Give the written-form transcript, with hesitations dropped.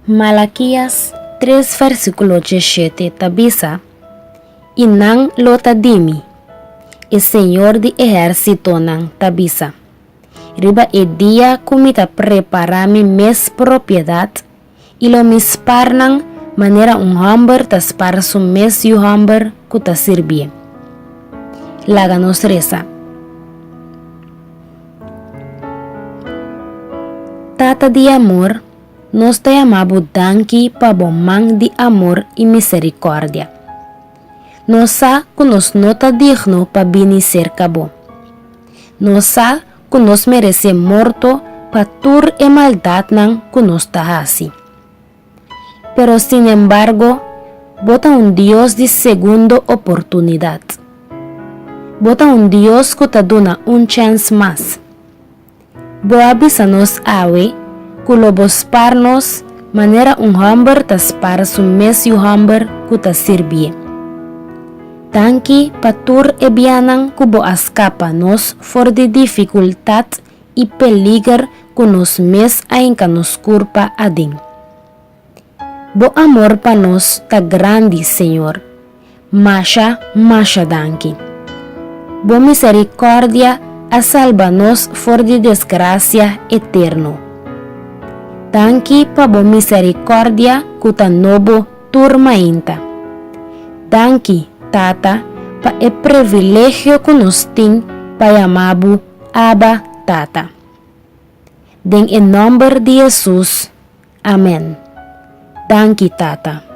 Malakias tres versíkulo diesshete ta bisa, I nan lo ta di mi, e Señor di ehérsitonan ta bisa, riba e dia ku mi ta prepará mi mes propiedat i lo mi spar nan manera un hòmber ta spar su mes yu hòmber ku ta sirbié. Laga nos resa. Tata di amor, nos ta yama bo danki pa bo man di amor i miserikòrdia. Nos sa ku nos no ta digno pa bini serka bo. Nos sa ku nos meresé morto pa tur e maldatnan ku nos ta hasi. Pero sinembargo, bo ta un Dios di segundo oportunidat. Bo ta un Dios ku ta duna un chèns mas. Bo a bisa nos awe ku lo bo spar nos manera un hòmber ta spar su mes yu hòmber ku ta sirbié. Danki pa tur e bianan ku bo a skapa nos for di difikultat i peliger ku nos mes a hinka nos kurpa aden. Bo amor pa nos ta grandi, Señor. Masha, masha danki. Bo misericordia a salba nos for di desgracia eterno. Danki pa bo misericordia cu ta nobo tur mainta. Danki, Tata, pa e privilegio cu nos tin pa yama bo Abba, Tata. Den e nomber di Jesus, Amen. Danki Tata.